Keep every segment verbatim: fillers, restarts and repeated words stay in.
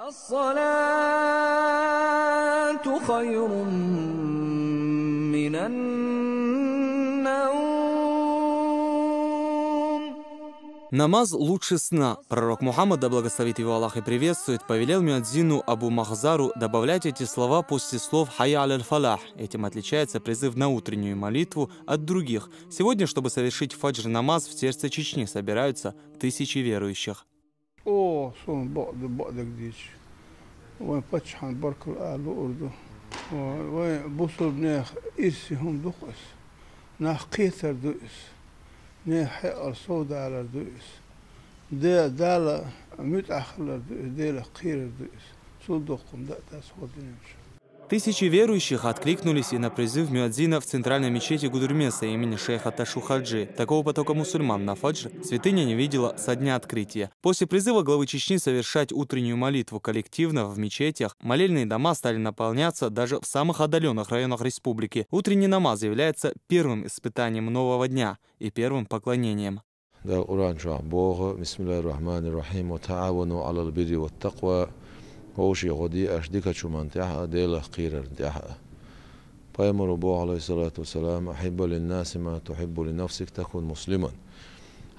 الصلاة خير من النوم. Намаз лучше сна. Пророк Мухаммад, да благословит его Аллах и приветствует, повелел мюадзину Абу Махзару добавлять эти слова после слов «Хайя аляль фалях». Этим отличается призыв на утреннюю молитву от других. Сегодня, чтобы совершить фаджр намаз, в сердце Чечни собираются тысячи верующих. О, суна бакъда бакъдерг дийцача, вайн паччахьан баркал ала луург ду. Вай бусалба нехан ирсе хӀума ду-кх из. Нах кхетар ду из. Нехан хьекъал совдалар ду из. Де-, Далла муьтӀахь хилар ду из, Делах кхерар ду из. Цул дукха хӀума даа дац хӀара дунен чу. Тысячи верующих откликнулись и на призыв мюадзина в центральной мечети Гудермеса имени шейха Ташу Хаджи. Такого потока мусульман на фаджр святыня не видела со дня открытия. После призыва главы Чечни совершать утреннюю молитву коллективно в мечетях, молельные дома стали наполняться даже в самых отдаленных районах республики. Утренний намаз является первым испытанием нового дня и первым поклонением. Дала Къуръан чохь боху: «Бисмиллахир-рахманир-рахим. Ва таавану алал бирри ват такъва». Вовшийн гӀо де аша дикачу хӀуманна тӀехь а, Делах кхерарна тӀехь а. Пайхамаро боху, алейхиссалату вассалам: «Ахьибба линнаси ма тухьиббу линафсик, такун муслиман».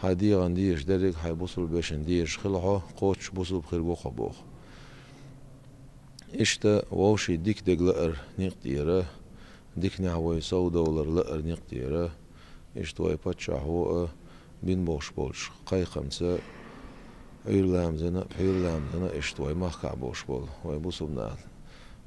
Хьайн дегӀан дезаш дерриг хьайн бусалба вешан дезаш хила хьо, кхоччуш бусалба хир ву хьо боху. Иштта вовшийн дика дерг лаар некъ тӀера, диканехь вай совдовлар лаар некъ тӀера, иштта вай паччахьо а, бина бохуш болчу кхайкхамца, Ӏуьйра ламазна, пхьуьйра ламазна, иштта вай махкахь болуш болу вай бусалба нах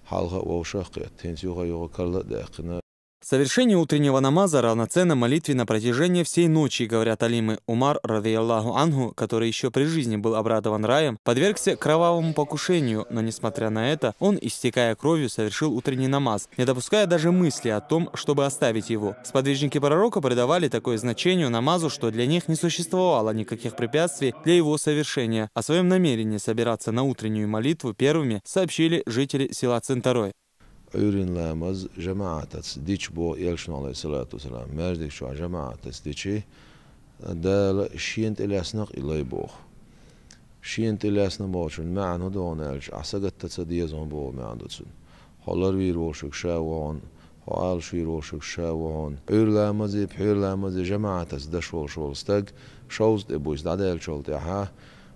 хьалха а вовшах а кхетта, хӀинца юха а юха карла а даьккхина. Совершение утреннего намаза равноценно молитве на протяжении всей ночи, говорят алимы. Умар, радияллаху анху, который ещё при жизни был обрадован раем, подвергся кровавому покушению, но, несмотря на это, он, истекая кровью, совершил утренний намаз, не допуская даже мысли о том, чтобы оставить его. Сподвижники пророка придавали такое значение намазу, что для них не существовало никаких препятствий для его совершения. О своём намерении собираться на утреннюю молитву первыми сообщили жители села Центарой. Ӏуьйрин ламаз жамаӀатаца дича боху элчано, алейхиссалату вассалам, маьждиг чохь жамаӀатаца дичи, Дала шена тӀелаьцна-кх и лай боху. Шена тӀелаьцна бохучун маьӀна хӀун ду хьуна аьлча, ахь сагатта ца деза хьуна боху маьӀна ду цуьнан. Хьо ларвийр волу шуьга ша ву хьуна, хьо алуш вийр волу шуьга ша ву хьуна. Ӏуьйра ламазе, пхьуьйра ламазе жамаӀатаца даш волуш волу стаг, шовзткъа тӀе буьйса дӀадаьллачул тӀаьхьа,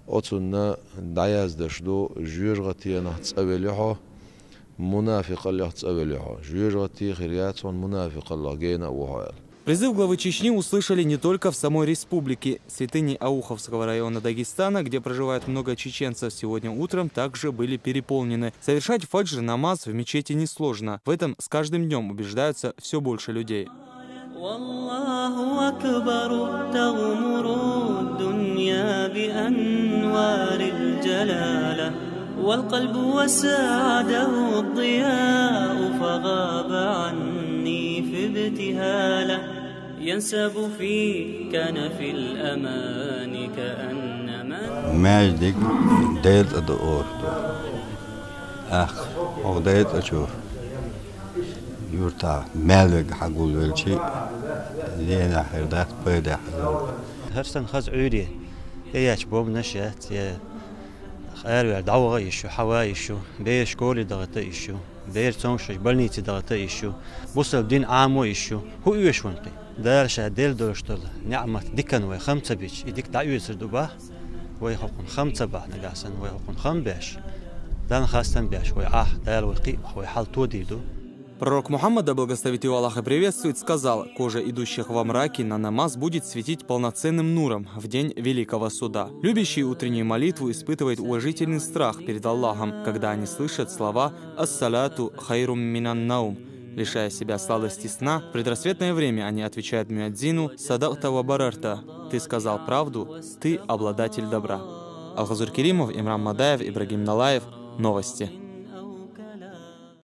оцунна дӀаяздаш ду: жоьжахатенах цӀа велли хьо, мунафикъаллех цӀа велли хьо. Жоьжахати хир яц хьуна, мунафикъаллех гена а ву хьо аьлла. Призыв главы Чечни услышали не только в самой республике. Святыни Ауховского района Дагестана, где проживает много чеченцев, сегодня утром также были переполнены. Совершать фаджр намаз в мечети несложно. В этом с каждым днём убеждаются всё больше людей. والله أكبر، تغمر الدنيا بأنوار الجلالة، والقلب وسعده الضياء، فغاب عني في ابتهالة، ينساب في كنف الأمان كأنما. Маьждиг Делан цӀа ду олуш ду. Ах, хӀокху Делан цӀа чу юьртахь мел верг хьагулвелча, зенехь хир дац, пайдехь хир ду. ХӀара санна хаза Ӏуьйре, я яьчу бомбанаш яц, я араваьлла дӀаваха йиш ю, хьава йиш ю, бер школе дахита йиш ю, бер цомгушчу больнице дахита йиш ю, бусалба дин Ӏамо йиш ю. ХӀун оьшу вайна кхин? Дала Ша делла долуш долу неӀмат диканна вай хам ца бича, и дика дӀаоьцур ду бах. Вай хӀокхунна хам ца бахь нагахь санна, вай хӀокхунна хам беш, Далла хастам беш, вай Ӏахь, Дала вай кхин а, вай хьал тодийр ду. Пророк Мухаммад, да благословит его Аллах и приветствует, сказал: «Кожа идущих во мраке на намаз будет светить полноценным нуром в день Великого Суда. Любящий утреннюю молитву испытывает уважительный страх перед Аллахом, когда они слышат слова: „Ас-салату хайрум минан наум“, лишая себя сладости сна, в предрассветное время они отвечают мюадзину: „Садакта ва барарта“, ты сказал правду, ты обладатель добра». Алхазур Керимов, Имран Мадаев, Ибрагим Налаев. Новости.